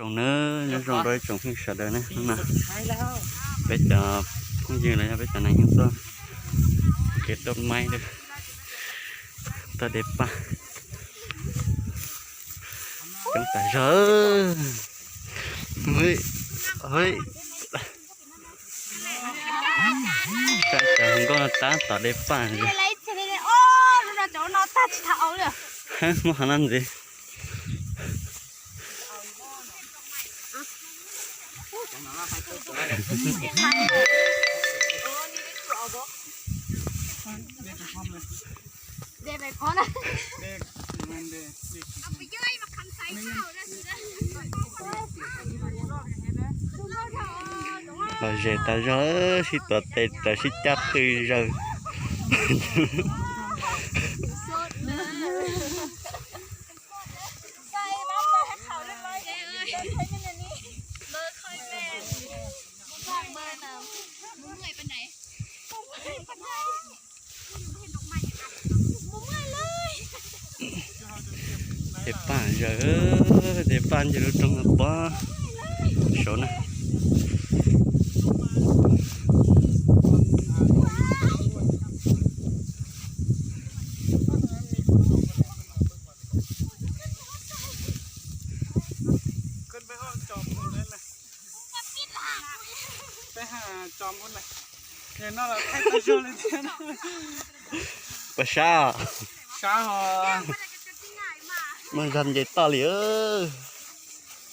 Nawb, nyob zoo rau ib tsoom phooj ywg sawv daws nawb, hnub no peb cov phooj ywg los yog peb cov neeg nyob txoj kev tuaj maib txoj dej paj coob tas zog. Saib cov hluas nkauj no tab tom dej paj. Muaj qhov no ntxiv. Los ze tas zog, sib tuav tes raws sib caj qw zaws. Dej paj zaws, dej paj nce lub roob no pog saud na. Peb ha tso muab lawm. Yog no los thaij tau zoo li thiab. Puas sab? Sab ho. Muaj zog nce toj li.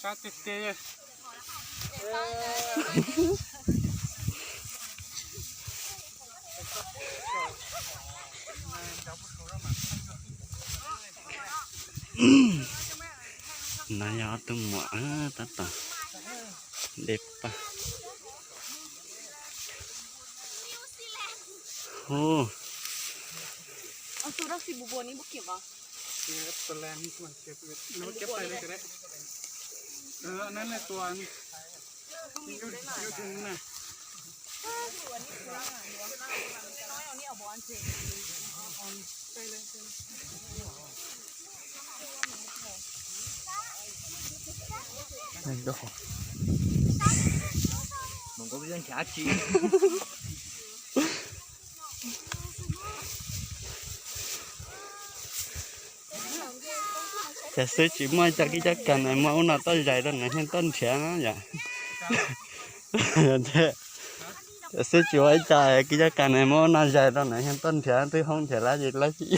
Sab tiag tiag. No yog ob tug muam tab tom de paj. Hu. Ces xwb tsis muaj ib co kib cab kas na muab ub no tuaj zais rau na yeej tuaj nrhiav na yom. Ces xwb tsis ua ib co kib cab kas na muab ub no zais rau na yeej tuaj nrhiav twb hoob nrhiav lab ces lab tsis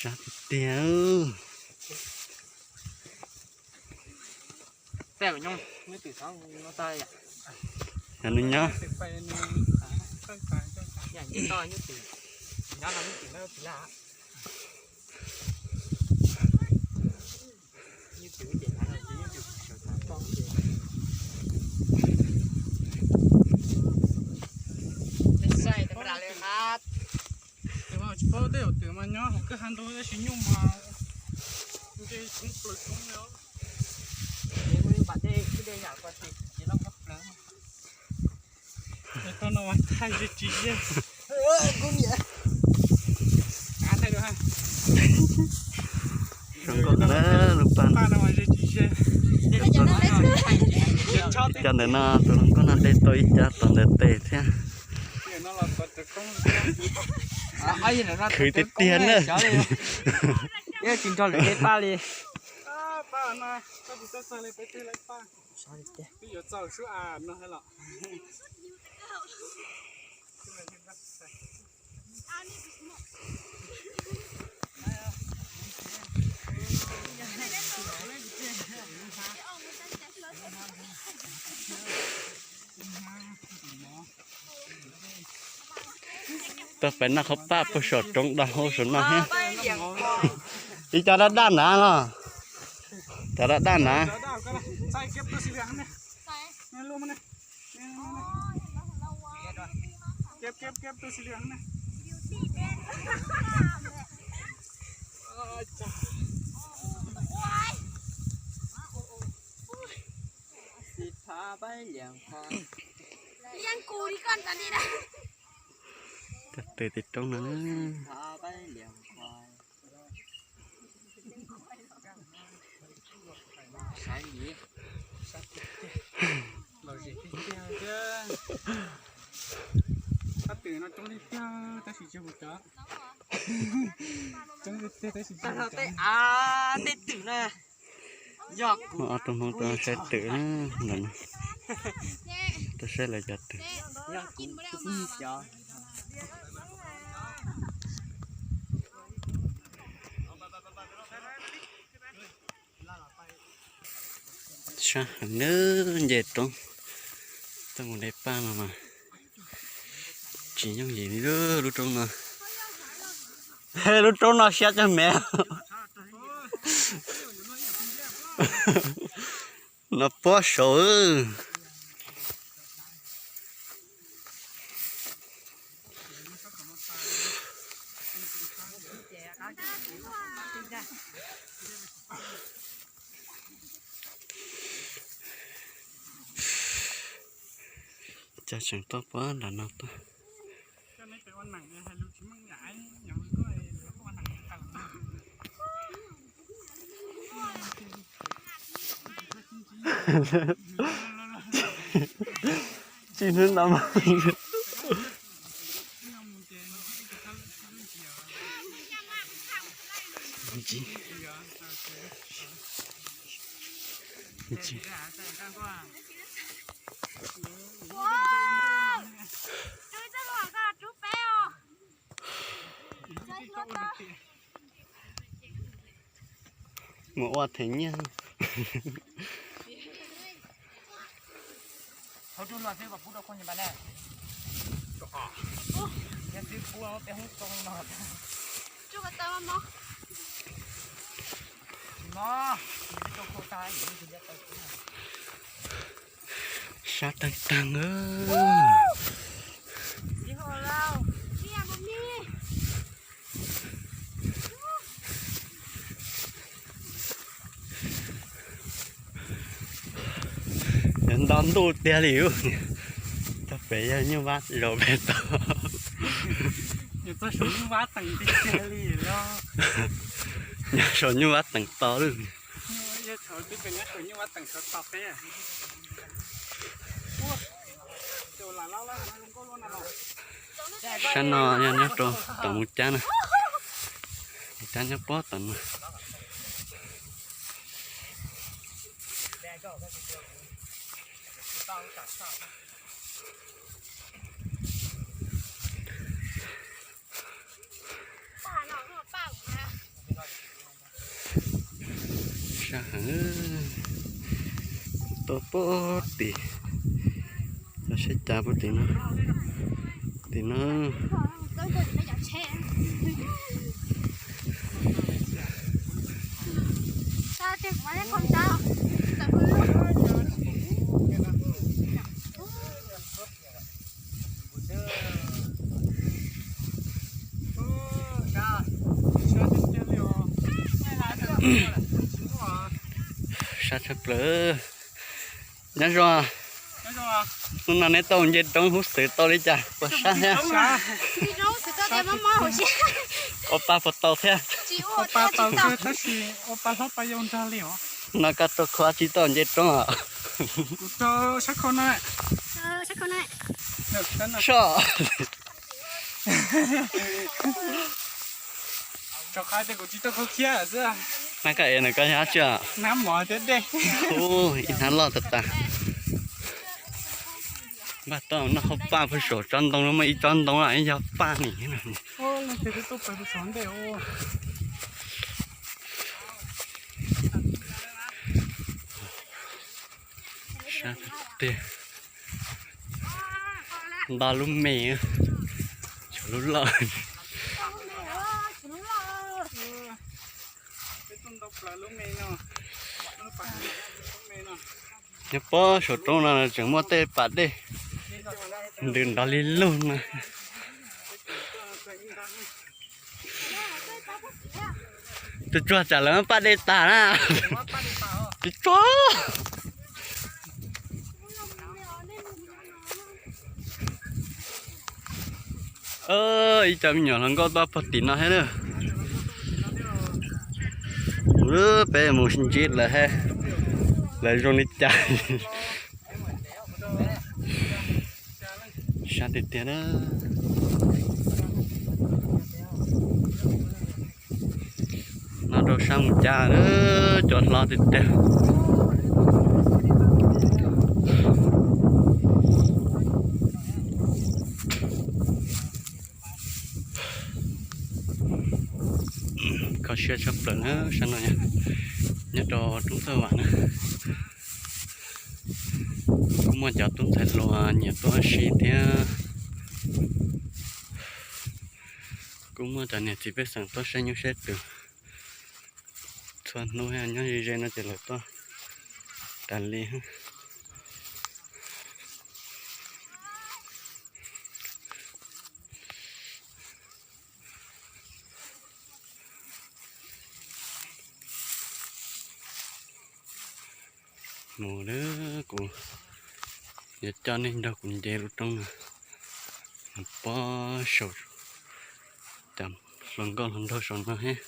sab tiag tiag. Yog nws nyob. Tsis paub tej zaum twm mas nyob hauv kwj ha ntug tab sis nyuj mas nce tshoob plaws tshoob li os. Tau no mas thaij ze tsis ze. Zoo nkauj na lub paj no. Cov ntawm no tus hluas nkauj no de tau ib co tom ntawm tes thiab. Khwv tiag tiag na. Tsis nrog lwm paj li. Tuaj pem noj qhov paj puag saum roob daj hauv saum no thiab. Ib co daj daj nrad los? Cov daj daj nrad. Xib thab pab liam qhov. Liam kuv li koj ntawd li na. Twm tim roob no. Tab twm no coob tiag tiag tab sis tsis hu cov. Coob tiag tiag tab sis tsis hu cov. Tej twm na. Muaj ob tug Hmoob tuaj saib twm ntawm no. Tuaj saib lawv cov twm. Sab heev nawb, nce roob tuaj mus de paj no mas tsis yooj yim li lub roob no. Lub roob no siab kawg me. No pob saud. Cas tseem tuaj puag nram no tuaj. Tsis hnub no mas. Mus ua them nyiaj. Sab tag tag. Yog nto ntuj tiag li. Tog pem yog nyuj vab zaum pem tod. Nyob saum nyuj vab teem tod lawm. Sab no yog nyob rau tom Moos Cab na. Moos Cab nyob puag tom no. Sab heev. Tuaj puag tim, los saib cas puag tim no. Tim no. Sab tshaj plaws. Nyob zoo. Hnub no neb tau nce roob hub xwm tau li cas, puas sab thiab? Ua pa puas tau thiab? No koj rau khua tsis tau nce roob os? Soj. Hnab koj ev na koj nyob tsi? Hnab mov thiab dej. Ub, ib hnab loj tas tas. Npaj tau noj hauv paj puag saum tsob ntoo no, muaj ib tsob ntoo ib yog paj ni. Sab tiag. Nto lub me, tshuav lub loj. Nyob puag saum roob no tseem muaj tej pas dej ntws nrov li lug no. Tus tsuag tsam lawv paj dej tag na. Tus tsuag. Ib co me nyuam hluas nkauj tuaj pog tim no thiab na. Peb mus ntsib lawv, lawv zoo li cas. Sab tiag tiag na. No rau sab mus cas, cov hlob tiag tiag. Kho siab tshaj plaws na sab no, nyob rau roob Thaj Vam na. Kuj muaj cov tub ntxhais hluas nyiam tuaj ua si thiab. Kuj muaj cov niam txiv pej xeem tuaj saib nyuj saib twm txhua hnub, nyob ze ze no ces lawv tuaj tas li. Mus, kuv yuav coj nej nrog kuv nce lub roob no, pob saum cov hluas nkauj hluas nraug saum no thiab.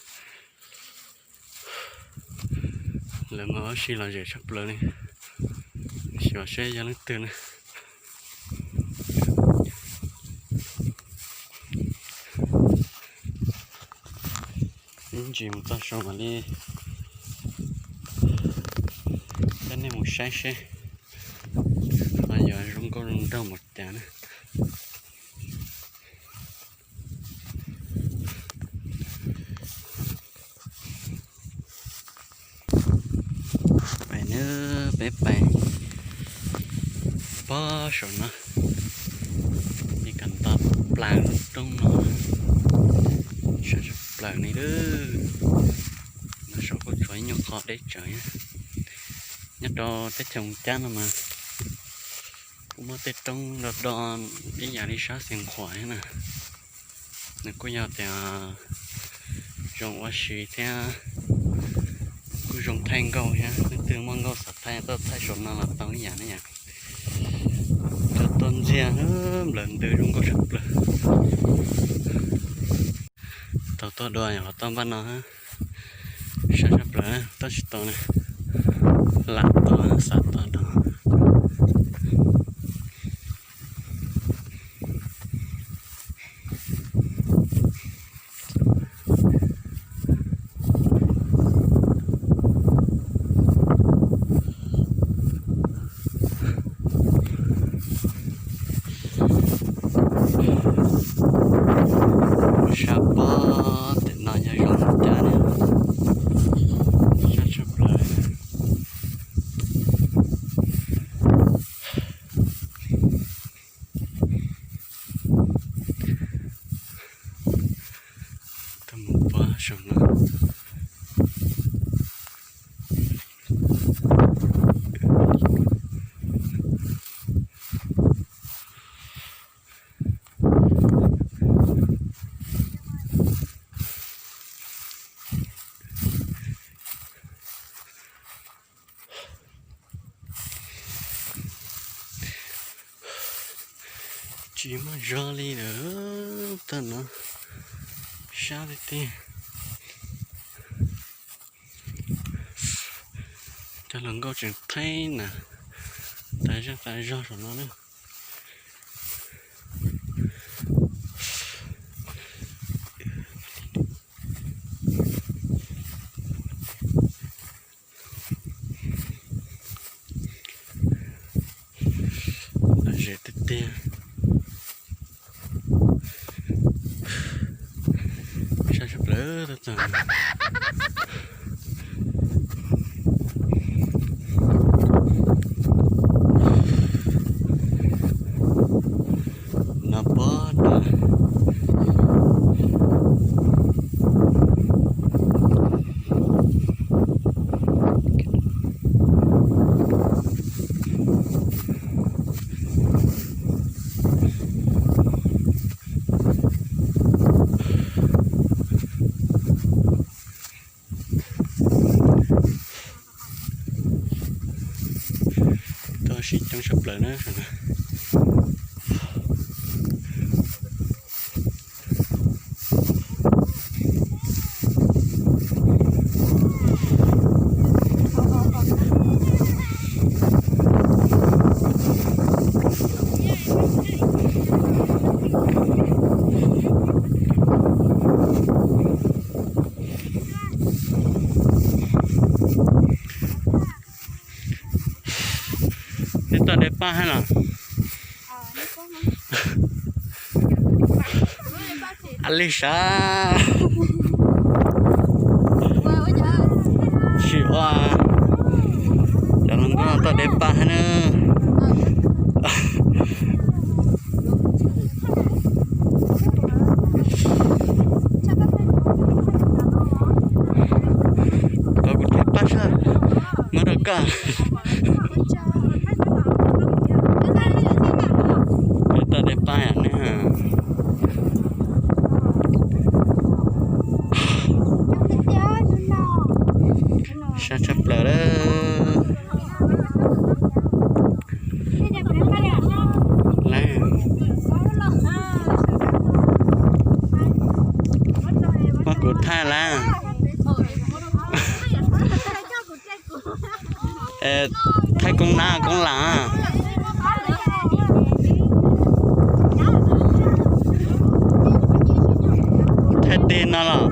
Lawv mas ua si lom zem tshaj plaws li. Xyuas seb yog leej twg na. Ib ntsis mus txog saum mam li coj nej mus saib seb ho yuav zoo nkauj zoo nraug npaum cas na. Pais na, peb pais pob saum no, li kom nto plaws lub roob no, sab tshaj plaws li. No saum kuj tshuav ib nyuag qhov deb tsawv. Nyob rau teb chaws Moos Cab no mas kuj muaj tej roob do do ib yam li sab Xeev Khuam thiab na. Nws kuj yog tias zoo ua si thiab kuj zoo thaij nkauj thiab. Leej twg muaj nkauj xav thaij tuaj thaij saum no los tau ib yam ne yom. Cov tuaj ntxiag nplawm ntws zoo nkauj tshaj plaws. Tau tuaj dua yog qhov tuaj npaj no, sab tshaj plaws tuaj tsis tau na, lam tuaj xav tuaj dua. Sab pob tim no yog zoo li cas ne, sab tshaj plaws. Tuaj mus pob saum no. Tsis muaj zog li lawm, tag no sab tiag tiag. Cov hluas nkauj tseem thaij na, tas zaj tas zog saum no na. Lom zem tiag tiag. Sab tshaj plaws tag. No pob no. Tuaj sib coob tshaj plaws na. Hab no. Ab lig sab. Tsis ua, cov hluas nkauj no toj dej paj hab na. Kom kuv thaij paj sab, muab rau koj. Peb toj dej paj ne. Sab tshaj plaws lawm. Muab kuv thaij lawm. Thaij koob nab koob lam. Thaij teg no los.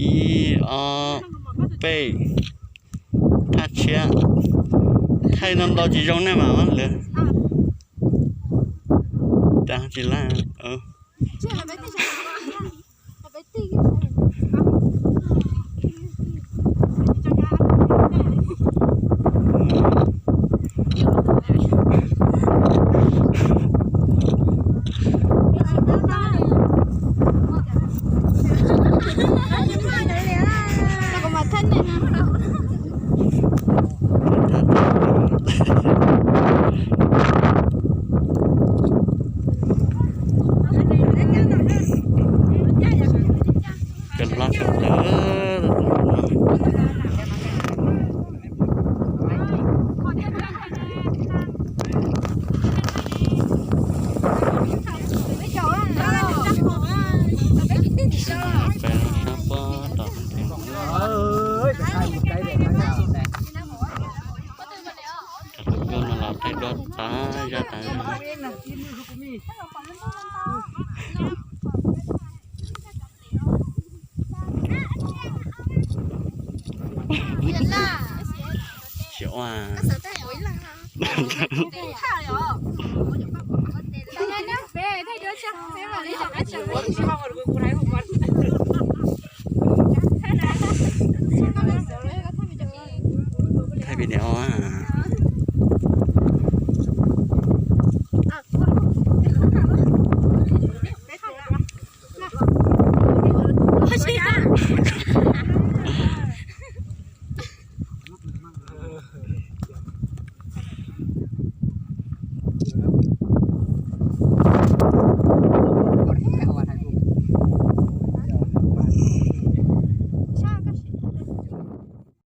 Ib, ob, peb. Thaj tshiab. Thaij no ntau tsis zoo nej mas lawv. Cas tsis laj. Cov hlob sawv daws. Peb sab pob tom thiab. Cov hluas nkauj no los thaij duab tag zaj tag zog. Tsis ua. Thaij video.